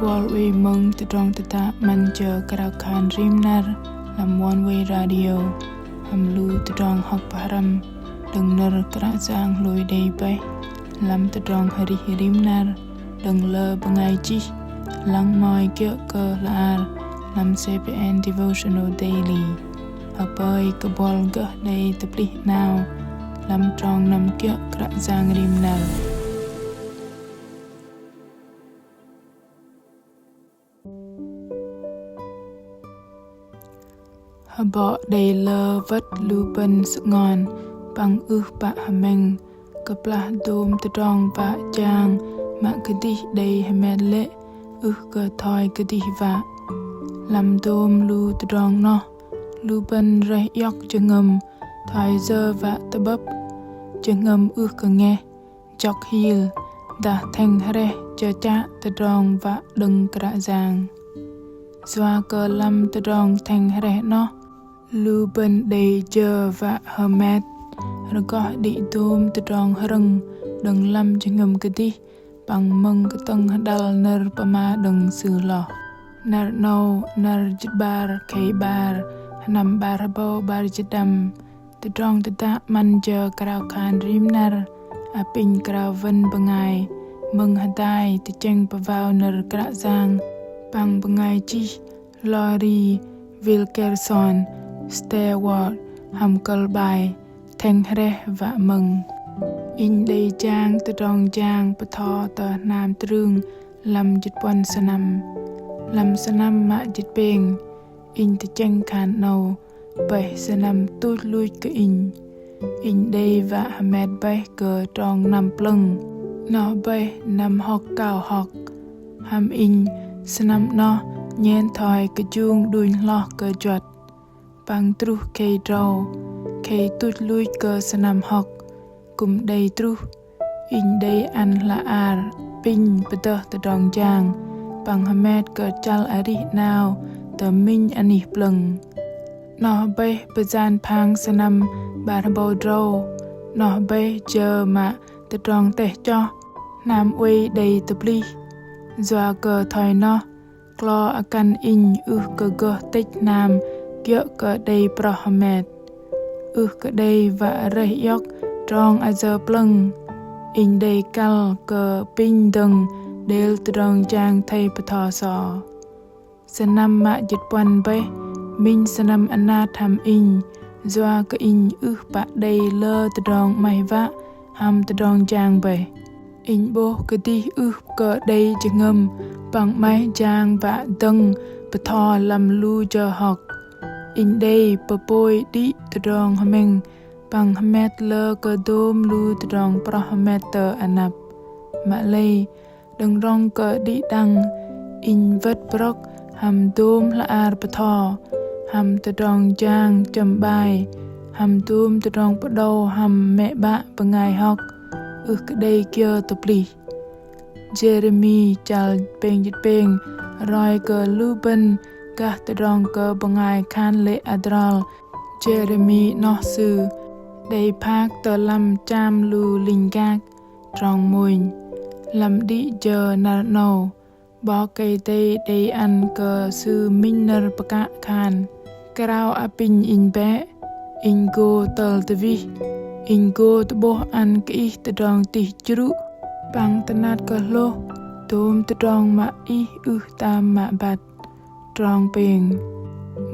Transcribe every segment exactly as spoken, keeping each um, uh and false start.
Buăl oei mơ̆ng tơdrong tơdă 'Măn jơ krao khan rim năr lăm Oneway Radio hăm lu tơdrong hŏk pơhrăm đơ̆ng nơ̆r Kră Yang hlôi đei bơih lăm tơdrong arih rim năr đơ̆ng lơ bơngai chih, lăng mơ̆i kiơ̆ kơ hla ar lăm C B N Devotional Daily. Hơpơi kơ buăl gơh đei tơplih 'nao lăm trong năm kiơ̆ Kră Yang rim năr. Hơbŏ đei lơ wơ̆t lu bơ̆n sơngon păng ưh pă hơmĕng, kơplah dôm tơdrong wă jang mă kơdih đei hơmet lê̆ ưh kơ thoi kơdih wă. Lăm dôm lu tơdrong noh, lu bơ̆n rơih iŏk jơhngơ̆m thoi yơ wă tơ'bơ̆p, jơhngơ̆m ưh kơ ngeh, jŏk hil, dah thĕng hrĕh chơchă tơdrong wă đơ̆ng Kră Yang. Yua kơ lăm tơdrong thĕng hrĕh noh, lu bơ̆n đei jơ wă hơmet, rơgoh đĭ dôm tơdrong hrơ̆ng đơ̆ng lăm jơhngơ̆m kơdih, păng mơ̆ng kơtơ̆ng hơđăl nơ̆r pơma đơ̆ng Sư hloh. Năr 'nâu, năr jĭt 'bar khei 'bar, sơnăm 'bar hơbâu 'bar jĭt đăm. Tơdrong tơdă 'Măn jơ krao khan rim năr, apinh krao wơ̆n bơngai mơ̆ng hơdai tơchĕng pơwao nơ̆r Kră Yang păng bơngai chih Lori Wilkerson Stewart hăm kơ̆l 'bai Thĕng hrĕh wă mơ̆ng. Inh đei jang tơdrong jang bơtho tơ hnam trưng lăm jĭt puăn sơnăm. Lăm sơnăm mă jĭt pêng, inh tơchĕng khan 'nâu bơih sơnăm tuch luch kơ inh. Inh đei wă hơmet bơih kơ trong năm plơ̆ng, noh bơih năm hŏk kao hŏk. Hăm inh, sơnăm noh nhen thoi kơjung đunh hloh kơ juăt. Păng truh khei drâu, khei tuch luch kơ sơnăm hŏk, kư̆m đei truh, inh đei ăn hla ar apinh pơdơh tơdrong jang păng hơmet kơ chăl arih 'nao tơ minh anih plơ̆ng. Noh bơih pơjan phang sơnăm 'bar hơbâu drâu, noh bơih jơ mă tơdrong teh choh, hnam oei đei tơplih. Yua kơ thoi noh, klo akăn inh ưh kơ gơh tĕch hnam kiơ̆ kơ đei proh hơmet. Ưh kơ đei wă rơih iŏk trong ayơ plơ̆ng, inh đei kăl kơ apinh dơ̆ng đêl tơdrong jang athei bơtho so. Sơnăm mă jĭt puăn bơih, minh sơnăm anat hăm inh, yua kơ inh ưh pă đei lơ tơdrong 'maih wă hăm tơdrong jang bơih. Inh 'bôh kơdih ưh kơ đei jơhngơ̆m păng 'maih jang wă dơ̆ng bơtho lăm lu jơ hŏk. Inh đei pơpôi đĭ tơdrong hơmĕng păng hơmet lơ kơ dôm lu tơdrong proh hơmet tơ anăp. Mă lei, đơ̆ng rŏng kơ đĭ đăng, inh wơ̆t brŏk hăm dôm hla ar bơtho, hăm tơdrong jang chơm 'bai, hăm dôm tơdrong pơđâu hăm mĕ 'bă bơngai hŏk, ưh kơ đei kiơ tơplih. Jêrêmi chăl pêng jĭt pêng roi kơ lu bơ̆n gah tơdrong kơ bơngai khan lê̆ adrol. Jêrêmi noh sư đei phak tơ lăm cham lu linh gak, trong mônh. Lăm đĭ jơ năr 'nâu, 'Bok Kei-Dei đei ăn kơ sư minh nơ̆r pơkă khan: Krao apinh inh bĕ, inh gô tơl tơwih, inh gô tơ'bôh ăn kơ ih tơdrong tih jrŭ păng tơnat kơ hlôh dôm tơdrong mă ih ưh tam mă băt. Trong pêng.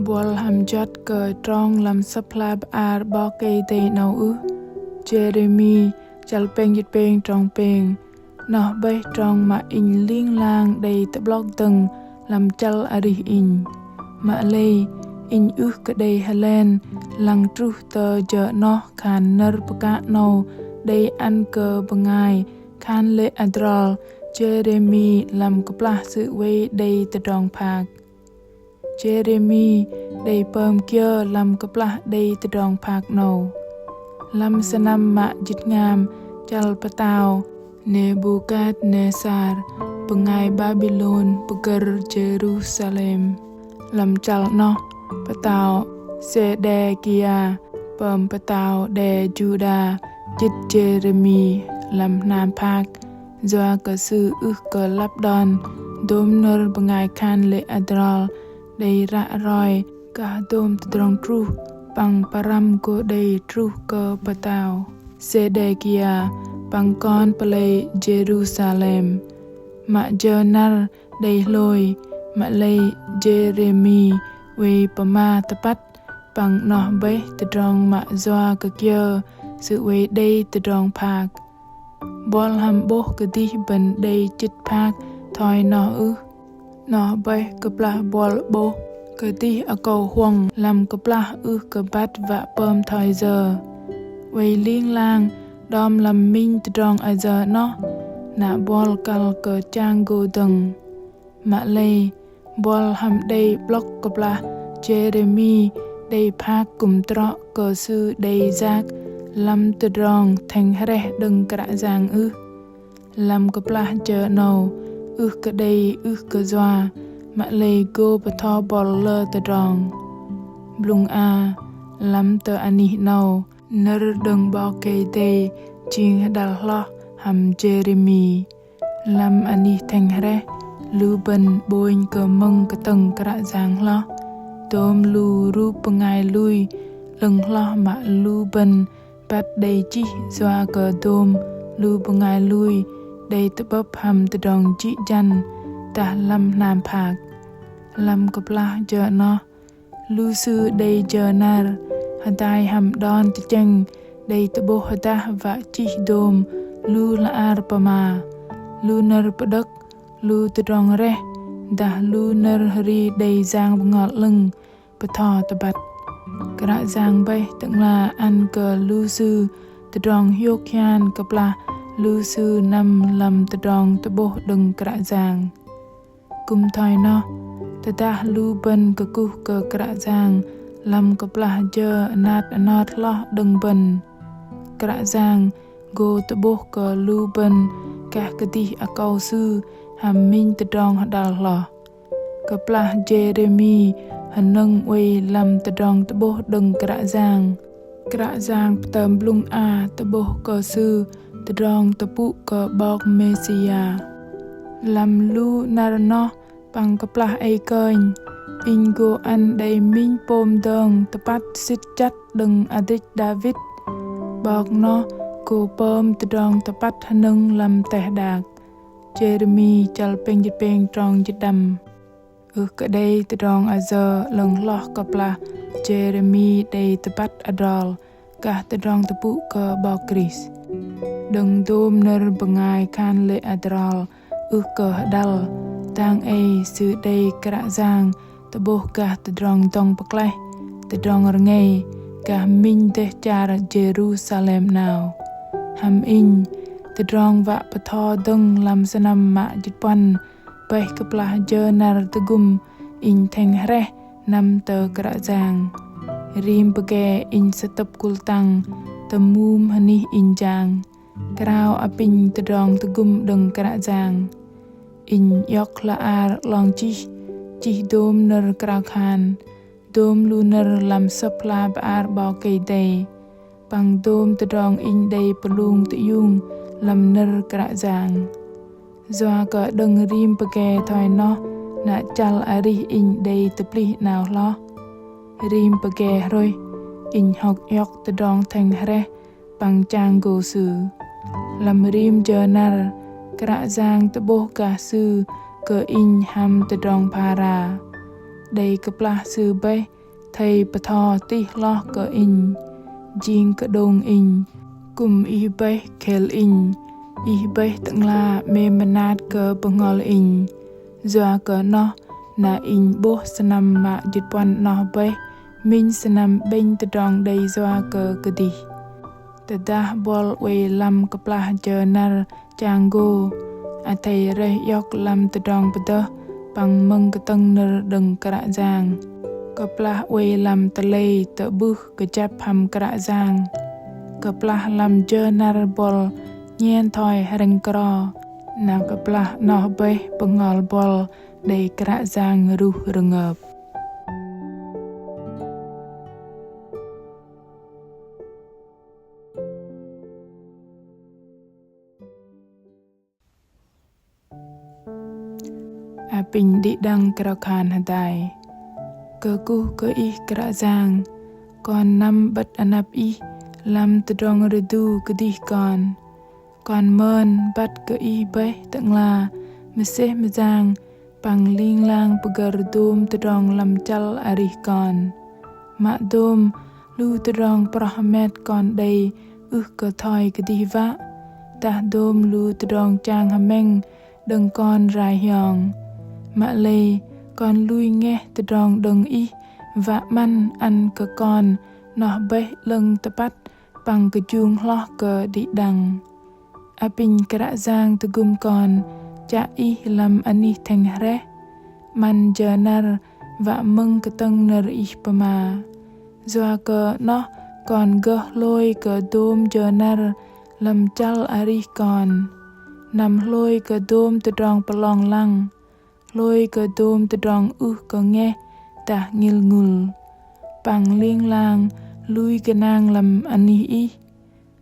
Buăl hăm juăt kơ trong lăm Sơ̆p hla bơar 'Bok Kei-Dei 'nâu ưh? Jêrêmi chăl pêng jĭt pêng trong pêng. Noh bơih trong mă inh ling lang đei tơ'blŏk dơ̆ng lăm chăl arih inh. Mă lei, inh ưh kơ đei hơlen lăng truh tơ jơ 'noh khan nơ̆r pơkă 'nâu đei ăn kơ bơngai khan lê̆ adrol Jêrêmi lăm kơplah sư oei đei tơdrong phak. Jêrêmi đei pơm kiơ lăm kơplah đei tơdrong phak 'nâu? Lăm sơnăm mă jĭt hngam chăl pơtao Nebukatnesar bơngai Babilôn pơgơ̆r Jêrusalem. Lăm chăl 'noh, pơtao Sêđêkia pơm pơtao đe Juđa jĭt Jêrêmi lăm hnam phak, yua kơ sư ưh kơ lăp đon Dôm nơ̆r bơngai khan lê̆ adrol đei ră roi gah dôm tơdrong truh păng pơrăm gô đei truh kơ pơtao Sêđêkia păng kon pơlei Jêrusalem. Mă jơ năr đei hlôi, mă lei Jêrêmi oei pơma tơpăt păng noh bơih tơdrong mă yua kơ kiơ sư oei đei tơdrong phak. Buăl hăm 'bôh kơdih bơ̆n đei chĭt phak thoi noh ưh? Noh bơih kơplah buăl 'bôh kơdih akâu huŏng lăm kơplah ưh kơ băt wă pơm thoi yơ. Oei ling lang đom lăm minh tơdrong ayơ noh, na buăl kăl kơ chang gô dơ̆ng. Mă lei, buăl hăm đei 'blŏk kơplah Jêrêmi đei phak kư̆m trŏ kơ sư đei yak lăm tơdrong thĕng hrĕh đơ̆ng Kră Yang ưh? Lăm kơplah jơ 'nâu, ưh kơ đei ưh kơ yua, mă lei gô bơtho buăl lơ tơdrong. Blŭng a, lăm tơ anih 'nâu, nơ̆r đơ̆ng 'Bok Kei-Dei jing hơđăl hloh hăm Jêrêmi. Lăm anih thĕng hrĕh, lu bơ̆n 'bônh kơ mơ̆ng kơtơ̆ng Kră Yang hloh. Dôm lu rup bơngai lui 'lơ̆ng hloh mă lu bơ̆n băt đei chih yua kơ dôm lu bơngai lui đei tơ'bơ̆p hăm tơdrong jĭ jăn dah lăm hnam phak. Lăm kơplah jơ noh, lu sư đei jơ năr, hơdai hăm đon tơchĕng đei tơ'bôh hơdah wă chih dôm lu hla ar pơma, lu nơ̆r pơđơ̆k, lu tơdrong reh, dah lu nơ̆r hơri đei Yang Bơhngol 'Lơ̆ng bơtho tơbăt. Kră Yang bơih Tơ'ngla ăn kơ lu sư tơdrong hiôk hian kơplah lu sư năm lăm tơdrong tơ'bôh đơ̆ng Kră Yang. Kư̆m thoi noh, tơdah lu bơ̆n kơkuh kơ Kră Yang lăm kơplah jơ anat anot hloh đơ̆ng bơ̆n, Kră Yang gô tơ'bôh kơ lu bơ̆n gah kơdih akâu Sư hăm minh tơdrong hơđăl hloh. Kơplah Jêrêmi hơnơ̆ng oei lăm tơdrong tơ'bôh đơ̆ng Kră Yang, Kră Yang pơtơm blŭng a tơ'bôh kơ sư tơdrong tơpŭ kơ 'Bok Mêsia. Lăm lu năr noh păng kơplah ei kơnh, Inh gô ăn đei minh pôm dơ̆ng tơpăt sĭt chăt đơ̆ng adrĕch Đavit. 'Bok noh gô pơm tơdrong tơpăt hơnơ̆ng lăm teh đak. Jêrêmi chăl pêng jĭt pêng trong jĭt đăm. Ưh kơ đei tơdrong ayơ 'lơ̆ng hloh kơplah Jêrêmi đei tơbăt adrol gah tơdrong tơpŭ kơ 'Bok Krist. Đơ̆ng dôm nơ̆r bơngai khan lê̆ adrol ưh kơ hơđăl, dang ei sư đei Kră Yang tơ'bôh gah tơdrong dŏng pơklaih, tơdrong rơngei, gah minh dêh char Jêrusalem 'nao. Hăm inh, tơdrong wă bơtho dơ̆ng lăm sơnăm mă jĭt puăn bơih kơplah jơ năr tơgŭm inh thĕng hrĕh năm tơ Kră Yang. Rim pơge inh sơtơ̆p kul tăng tơmŭm hơnih inh jang, krao apinh tơdrong tơgŭm đơ̆ng Kră Yang. Inh iŏk hla ar 'long chih, chih dôm nơ̆r krao khan, dôm lu nơ̆r lăm Sơ̆p hla bơar 'Bok Kei-Dei, păng dôm tơdrong inh đei pơlung tơiung lăm nơ̆r Kră Yang. Yua kơ đơ̆ng rim pơge thoi noh, na chăl arih inh đei tơplih 'nao hloh. Rim pơge hrôih, inh hŏk iŏk tơdrong thĕng hrĕh păng chang gô Sư. Lăm rim jơ năr, Kră Yang tơ'bôh gah Sư kơ inh hăm tơdrong phara. Đei kơplah Sư bơih athei bơtho tih hloh kơ inh, jing kơđông inh. Kư̆m Ih bơih khêl inh, Ih bơih Tơ'ngla 'mêm mơnat kơ bơhngol inh. Yua kơ noh, na inh 'bôh sơnăm mă jĭt puăn 'noh bơih minh sơnăm 'bĕnh tơdrong đei yua kơ kơdih. Tơdah buăl oei lăm kơplah jơ năr chang gô, athei rơih iŏk lăm tơdrong pơdơh păng mơ̆ng kơtơ̆ng nơ̆r đơ̆ng Kră Yang. Kơplah oei lăm tơlei tơ'bưh kơjăp hăm Kră Yang. Kơplah lăm jơ năr buăl nhen thoi hrĕng kro, na kơplah 'noh bơih bơhngol buăl đei Kră Yang ruh rơngơp. Apinh đĭ đăng krao khan hơdai. Kơkuh kơ Ih Kră Yang, kon năm 'bơ̆t anăp Ih lăm tơdrong rơdu kơdih kon. Kon mơn băt kơ Ih bơih Tơ'ngla mơsêh mơyang păng ling lang pơgơ̆r dôm tơdrong lăm chăl arih kon. Mă dôm lu tơdrong proh hơmet kon đei ưh kơ thoi kơdih wă, dah dôm lu tơdrong chang hơmĕng đơ̆ng kon rai hiong. Mă lei kon lui ngeh tơdrong đơ̆ng Ih wă 'măn ăn kơ kon noh bơih 'lơ̆ng tơpăt păng kơjung hloh kơ đĭ đăng. Apinh Kră Yang tơgŭm kon chă Ih lăm anih thĕng hrĕh, 'măn jơ năr wă mơ̆ng kơtơ̆ng nơ̆r Ih pơma. Yua kơ noh kon gơh hlôi kơ dôm jơ năr lăm chăl arih kon. Năm hlôi kơ dôm tơdrong pơlong lăng, hlôi kơ dôm tơdrong ưh kơ ngeh dah ngil ngŭl. Păng ling lang lui gơnang lăm anih Ih.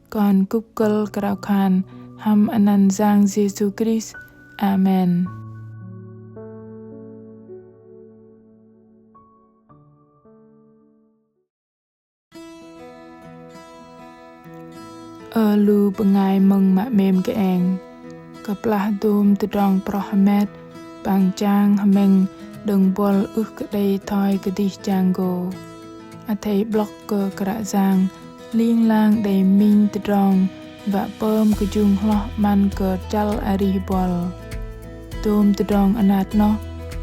Kon kŭp kơ̆l krao khan hăm anăn Yang Yêsu Krist. Amen. Ơ lu bơngai mơ̆ng mă 'mêm kơeng. Kơplah dôm tơdrong proh hơmet păng chang hơmĕng đơ̆ng buăl ưh kơ đei thoi kơdih chang gô, athei 'blŏk kơ Kră Yang ling lang đei minh tơdrong wă pơm kơjung hloh 'măn kơ chăl arih buăl. Dôm tơdrong anat noh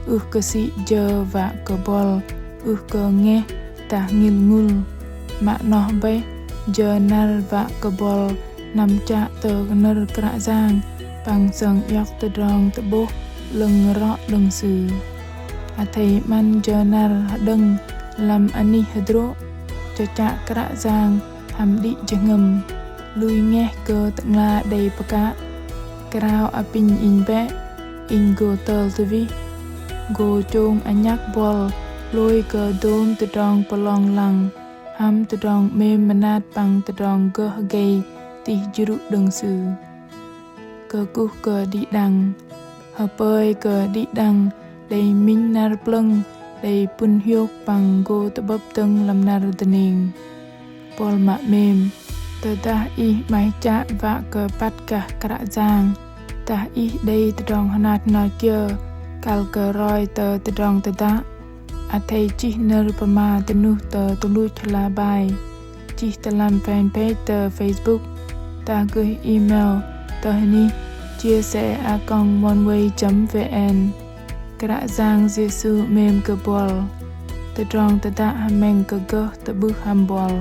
ưh kơ sĭ jơ wă kơ buăl ưh kơ ngeh dah ngil ngŭl. Mă noh bơih jơ năr wă kơ buăl năm chă tơ nơ̆r Kră Yang păng sơng iŏk tơdrong tơ'bôh 'lơ̆ng rŏ đơ̆ng Sư. Athei 'măn jơ năr hơđơ̆ng lăm anih hơdrô̆, chơchă Kră Yang hăm đĭ jơhngơ̆m, lui ngeh kơ Tơ'ngla đei pơkă. Krao apinh inh bĕ, inh gô tơl tơwih, gô chông anhăk buăl hlôi kơ dôm tơdrong pơlong lăng hăm tơdrong 'mêm mơnat păng tơdrong gơh gei tih jrŭ đơ̆ng Sư. Kơkuh kơ đĭ đăng. Hơpơi kơ đĭ đăng đei minh năr plơ̆ng đei pŭn hiôk păng gô tơ'bơ̆p dơ̆ng lăm năr dơning. Buăl mă 'mêm, tơdah ih 'maih chă wă kơ păt gah Kră Yang, dah ih đei tơdrong hơnat hơnot kiơ kăl kơ roi tơ tơdrong tơdă, athei chih nơ̆r pơma dơnuh tơ tuch luch hla bơar, chih tơ lăm fanpage tơ Facebook, dah gơih email tơ hơnih chia sẻ a còng oneway chấm vn. Kră Yang Yêsu 'mêm kơ buăl. Tơdrong tơdă hơmĕng kơ gơh tơ'bưh hăm buăl.